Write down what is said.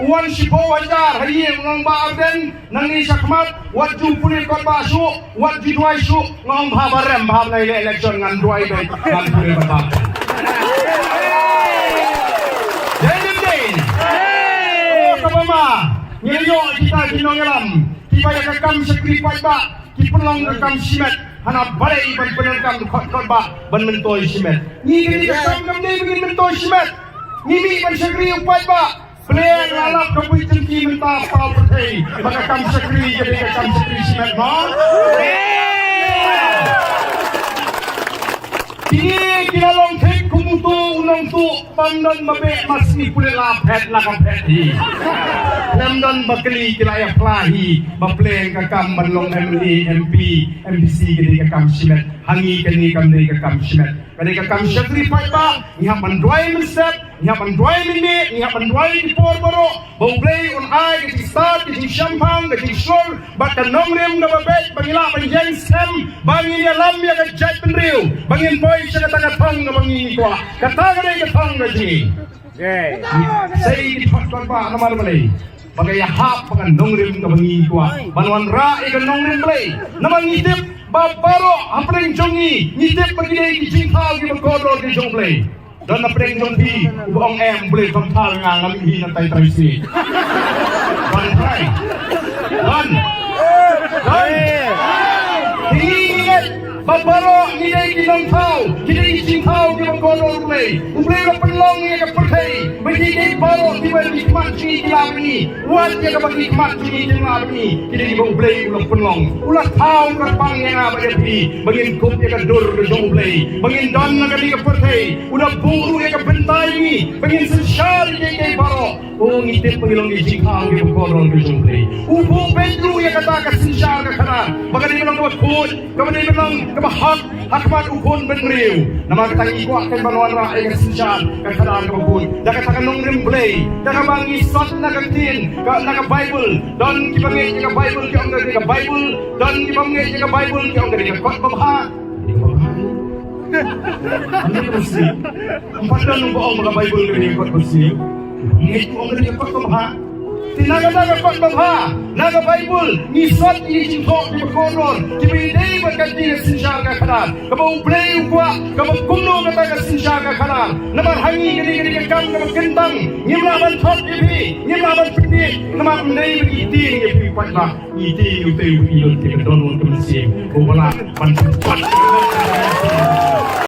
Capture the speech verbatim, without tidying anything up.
Wan shiphew hajar ha ïing u nongbah Ardent, nangne shakhmat wat ju pule kot bah shuh, wat ju duwai shuh. Nga ong bha ba rem, bha ba nai leh election ngan duwai beit, ngan pule kot bah. Dei ne em dei? Oh, kaba ma, ngi ïoh kita ki nongïalam kiba ïa ka kam shakri paidbah ki pynlong ka kam shimet hana ba dei ban pyndonkam kot, kot bah ban myntoi shimet. Ngi kane ka kam kam dei ban ngin myntoi shimet. Ngi mih ban shakri u paidbah. Pyrshang la lap ka bui jong ki mynta, paw pyrthei, ba ka kam shakri ka dei ka kam shakri shimet, mo? Kine ki la long thik kum uto u nongtuh, bym don ba beh, ma sngi pule la phet la ka phet hi. Khlem don ba kylli, ki la ïa phla hi ba pyrshang ka kam ban long M L A, M P, M D C ka dei ka kam shimet. Ha ngi kane kam dei ka kam shimet. Ka dei ka kam shakri paidbah. Ngi hap ban duwai mynstep, ngi hap ban duwai mynmiet, ngi hap ban duwai ki por baroh ba U Blei un ai ka jingstad, ka jingshemphang, ka jingshlur bad ka nongrim kaba beit ba ngin lah ban ïeng skhem, ba ngin ïalam ïa ka jaitbynriew, ba ngin poi sha kata ka thong kaba ngi kwah. Kata ka dei ka thong ka jong ngi. Sei ki thot, thot ba namar balei? Ba ka ïahap ba ka nongrim kaba ngi kwah ban wanrah ïa ka nongrim Blei. Namar ngi tip ba baroh hapdeng jong ngi, ngi tip ba ki dei ki jingthaw kiba kordor ki jong U Blei. Don hapdeng jong phi uba ong, em, U Blei thong thaw ïa nga, nga mih hi na tai trai si. Don trai. Don. Don. Ngi ngi ba baroh ngi dei ki nongthaw, ki dei ki jingthaw kiba kordor U Blei. U Blei u la pynlong ïa ka pyrthei ba ki dei baroh kiba ki khmat jong ngi ki lah bad ngi. Wat ïa kaba ki khmat jong ngi ki lah bad ngi, ki dei kiba U Blei u la pynlong. U la thaw kyrpang ïa nga bad ïa phi ba ngin kup ïa ka dur ka jong U Blei, ba ngin don ha kane ka pyrthei. U la buh ruh ïa ka bynta ïa ngi ba ngin synshar ïa kiei kiei baroh. O, ngi tip ba ngi long ki jingthaw kiba kordor ki jong U Blei. U buh beit ruh ïa kata ka synshar ka khadar ba ka dei ban long kaba khuid, kaba dei ban long kaba hok ha khmat u khun bynriew. Namar kata ngi kwah kan ban wanrah ïa ka synshar ka khadar kaba khuid da kata ka nongrim Blei, da kaba ngi sot na ka ktien, ka, na ka Baibl. Don kiba ngeit ïa ka Baibl ki ong ka dei ka Baibl, don kiba ngeit ïa ka Baibl ki ong ka dei ka kot babha. Ani ka basi. Em pat don uba ong ba ka Baibl ka dei ka kot basi. Ngeit u ong ka dei ka kot babha. Te na kata ka kot babha, na ka Baibl, ngi sot ïa ki jingthoh kiba kordor kiba ïadei bad ka dei ka synshar ka khadar, kaba U Blei u kwah, kaba kumno kata ka synshar ka khadar. Namar ha ngi ka dei, ka dei ka kam kaba kyntang. Ngim lah ban thot ïa phi, ngim lah ban pynbiej, namar ym dei ba ngi tieng ïa phi paidbah. Ngi tieng ïa utei uba i lut ïa ka dohnud ka mynsiem, uba lah ban pynpat.